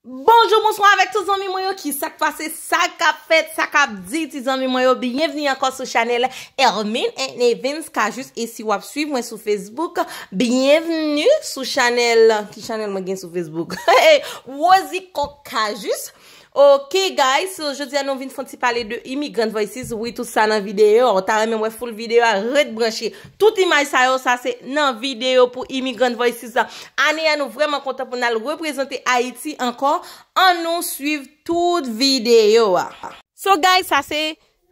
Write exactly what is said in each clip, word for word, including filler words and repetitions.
Bonjou, bonswa avèk tout zanmi mwen yo. Kisa k pase, sa k ap fèt, sa k ap di, ti zanmi mwen yo? Byenvni ankò sou chanèl Hermine and Evans Cajuste. E si w ap swiv mwen sou Facebook, byenvni sou chanèl. Ki chanèl mwen gen sou Facebook? Rosie Coq Cajuste. Ok, guys, so jodi a nou vin fè yon ti pale de Immigrant Voices. Wi, tout sa nan videyo. Ou ta renmen wè full videyo a, ret branche. Tout imaj sa yo, sa se nan videyo pou Immigrant Voices la. Ane a, nou vrèman kontan pou n al reprezante Ayiti ankò. Ann nou swiv tout videyo a. So, guys, sa se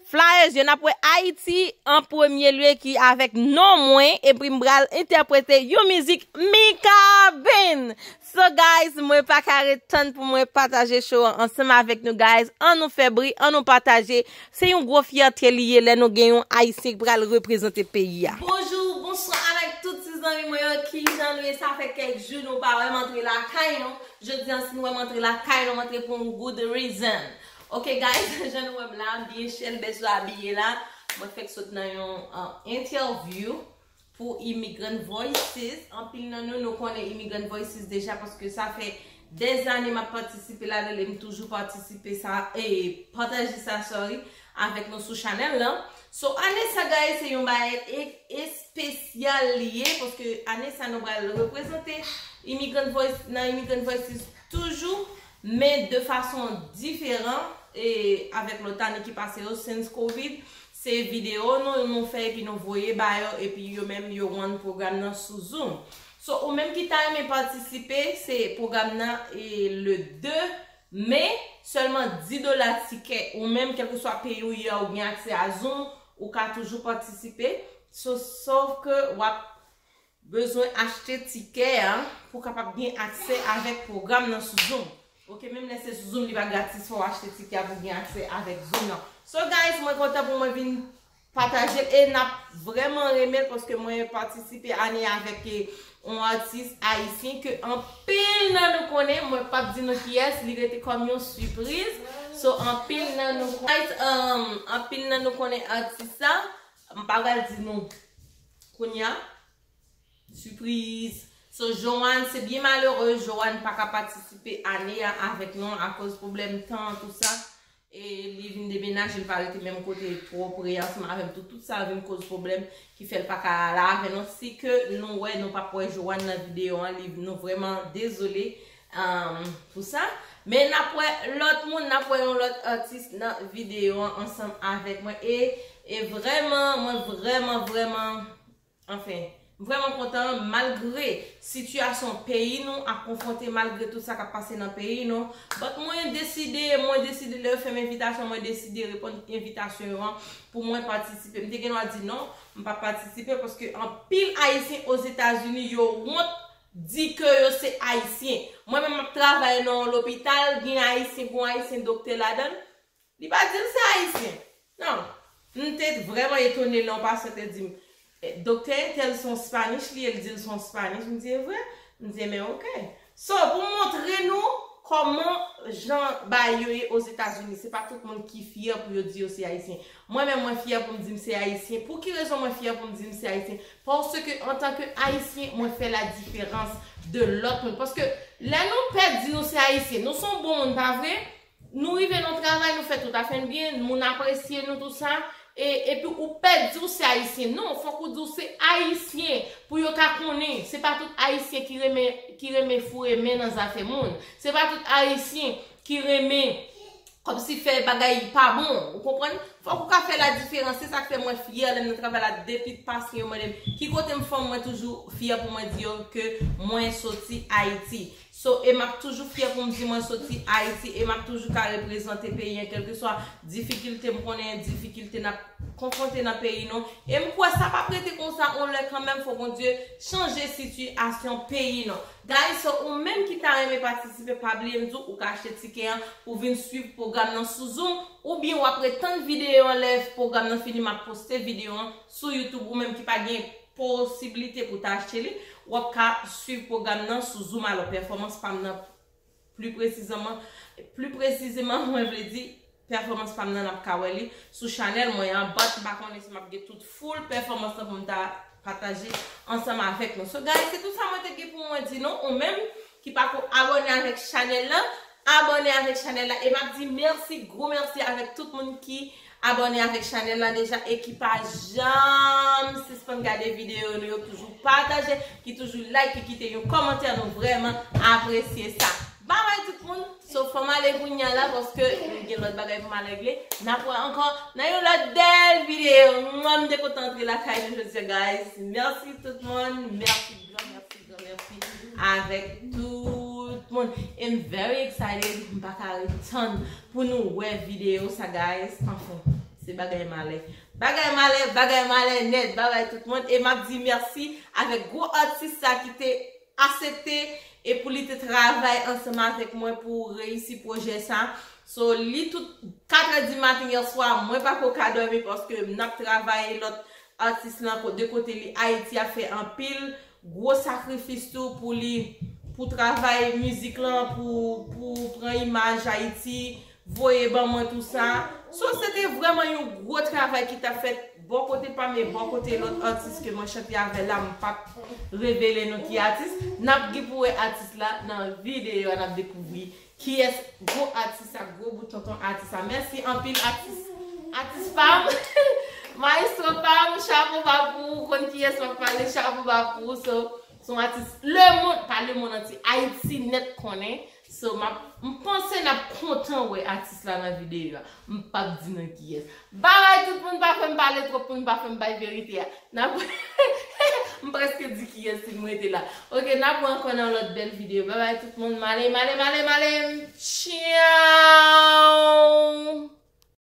flyers yo. N ap wè Ayiti an premye lye ki avèk non mwen, epi m pral entèprete yon mizik Mika Ben. So, guys, mwen pa ka ret tann pou mwen pataje show an ansanm avèk nou, guys. Ann nou fè bri, ann nou pataje. Se yon gwo fyète li ye lè nou gen yon Ayisyen ki pral reprezante peyi a. Bonjou, bonswa avèk tout ti zanmi mwen yo. Kijan nou ye? Sa fè kèk jou nou pa wè m antre lakay nou. Jodi a, si nou wè m antre lakay nou, m antre pou yon good reason. Ok, guys, jan nou wè m la, byen chèlbè sou abiye la. Mwen fèk sot nan yon uh, interview pou Immigrant Voices. Anpil nan nou, nou konnen Immigrant Voices deja paske sa fè dèzane m ap patisipe ladan l e m toujou patisipe sa, e pataje sa, sorry, avèk nou sou chanèl lan. So, ane sa, guys, se yon bagay e- espesyal li ye, paske ane sa nou pral reprezante Immigrant Voice, nan Immigrant Voices toujou, men de fason diferan e avèk lòt ane ki pase yo, since covid, se videyo nou, nou fè epi nou voye ba yo, epi yo menm yo rann pwogram nan sou Zoom. So, ou menm ki ta renmen patisipe, se pwogram nan e le de me, sèlman dis dola tikè. Ou menm, kèlkeswa peyi ou ye a, ou gen aksè a Zoom, ou ka toujou patisipe. So, sof ke w ap bezwen achte tikè a pou kapab gen aksè avèk pwogram nan sou Zoom. Ok, menm lè se sou Zoom, li pa gratis, fò w achte tikè a pou gen aksè avèk Zoom nan. So, guys, mwen kontan pou mwen vin pataje l e n ap vrèman renmen l paske mwen patisipe ane avèk e, yon atis ayisyen ke anpil nan nou konnen, mwen p ap di nou kiyès, li rete kòm yon sipriz. So, anpil nan nou konnen, um, anpil nan nou konnen atis sa, m pa pral di nou kounye a. Sipriz. So, Joanne, se byen malere, Joanne pa ka patisipe ane a avèk nou akoz pwoblèm tan, tou sa. E li vin demenaje, li pa rete menm kote twò pre ansanm avè m tou. Tout sa vin koz pwoblèm ki fè l pa ka la avè nou. Si ke nou wè, nou p ap wè Joanne nan videyo an, li, nou vrèman dezole, um, pou sa. Men n ap wè lòt moun, n ap wè yon lòt atis nan videyo an ansanm avèk mwen. E, e vrèman, mwen vrèman, vrèman Anfen, m vrèman kontan malgre sitiyasyon peyi nou ap konfwonte, malgre tout sa k ap pase nan peyi nou. But mwen deside, mwen deside lè yo fè m envitasyon, mwen deside reponn envitasyon yo an pou mwen patisipe. M te gen dwa di non, m p ap patisipe paske anpil Ayisyen Ozetazini yo wont di ke yo se Ayisyen. Mwen menm m ap travay nan yon lopital, gen Ayisyen, gen yon Ayisyen doktè ladan l. Li pa di l se ayisyen. Non. M te vrèman etone lè yon pasyan te di m, "Eh, doktè entèl se yon Spanish li ye, l di l se yon Spanish." M di, "E vre?" M di, "Ebyen, oke." So, pou montre nou kòman jan bagay yo ye Ozetazini, se pa tout moun ki fyè pou yo di yo se ayisyen. Mwen menm, mwen fyè pou m di m se ayisyen. Pou ki rezon mwen fyè pou m di m se ayisyen? Paske, antanke ayisyen, mwen fè la diferans de lòt moun. Paske, lè nou pè di nou se ayisyen, nou se yon bon moun, pa vre? Nou rive nan travay, nou fè tout afè n byen, moun apresye nou, tou sa, e, epi ou pè di w se ayisyen. Non, fòk ou di w se ayisyen pou yo ka konnen. Se pa tout ayisyen ki renmen, ki renmen foure men nan zafè moun. Se pa tout ayisyen ki renmen kòmsi fè bagay pa bon. Ou konprann? Fòk ou ka fè la diferans. Se sa k fè mwen fyè lè m nan travay la, depi pasyan yo mande m ki kote m fè, mwen toujou fyè pou mwen di yo ke mwen soti Ayiti. So, e m ap toujou fyè pou m di mwen soti Ayiti, e m ap toujou ka reprezante peyi an, kèlkeswa difikilte m konnen, difikilte n ap konfwonte nan peyi nou. E m kwè sa p ap rete konsa, yon lè kanmenm, fò Bondye chanje sitiyasyon peyi nou. Guys, so, ou menm ki ta renmen patisipe, pa bliye m di w, ou ka achte tikè an pou vin swiv pwogram nan sou Zoom, oubyen w ap ret tann videyo an, lè pwogram nan fini, m ap poste videyo an sou YouTube, ou menm ki pa gen posiblite pou w ta achte li, w ap ka swiv pwogram nan sou Zoom. Alò, pèfòmans pa m nan, pli presizeman, pli presizeman, mwen vle di, pèfòmans pa m nan, n ap ka wè li sou chanèl mwen an, but m pa konnen si m ap gen tout full pèfòmans lan pou m ta pataje ansanm avèk nou. So, guys, se tout sa mwen te gen pou mwen di nou. Ou menm ki pako abòne avèk chanèl lan, Abòne avèk chanèl la. E m ap di mèsi, gwo mèsi avèk tout moun ki abòne avèk chanèl la deja e ki pa janm sispann gade videyo nou yo, toujou pataje, ki toujou like, ki kite yon kòmantè, nou vrèman apresye sa. Babay tout moun. So, fò m ale kounye a la paske m gen lòt bagay pou m al regle. N ap wè ankò nan yon lòt bèl videyo. Mwa, m te kontan antre lakay nou jodi a, guys. Mèsi tout moun. Mèsi, gran mèsi, gran mèsi avèk tout moun. E m very excited. M pa ka ret tann pou nou wè videyo sa, guys. Anfen, se bagay malè. Bagay malè, bagay malè nèt. Babay tout moun. E m ap di mèsi avèk gwo atis sa ki te aksepte e pou li te travay ansanm avèk mwen pou reyisi pwojè sa. So, li tout katrè di maten yè swa, mwen pa ko ka dòmi paske n ap travay lòt atis lan ko-, de kote li Ayiti ap fè anpil gwo sakrifis tou pou li, pou travay mizik lan, pou, pou pran imaj Ayiti, voye ban mwen tou sa. So, se te vrèman yon gwo travay ki t ap fèt bò kote pa m e bò kote lòt atis ke mwen chante avè la, m p ap revele nou ki atis. N ap gen pou wè atis la nan videyo a, n ap dekouvri kiyès gwo atis sa, gwo bout tonton atis sa. Mèsi anpil atis, atis pa m, maestro pa m, chapo ba pou ou, konn kiyès m ap pale, chapo ba pou ou. So, se yon atis lemonn, pa lemonn antye, Ayiti nèt konnen. So, m ap, m panse n ap kontan wè atis la nan videyo a. M p ap di nan kiyès. Babay tout moun, pa fè m pale twòp pou n pa fè m bay verite a. N ap, m prèske di kiyès si m rete la. Oke, n ap wè ankò nan lòt bèl videyo. Babay tout moun, m ale, m ale, m ale, m ale. Tchaw!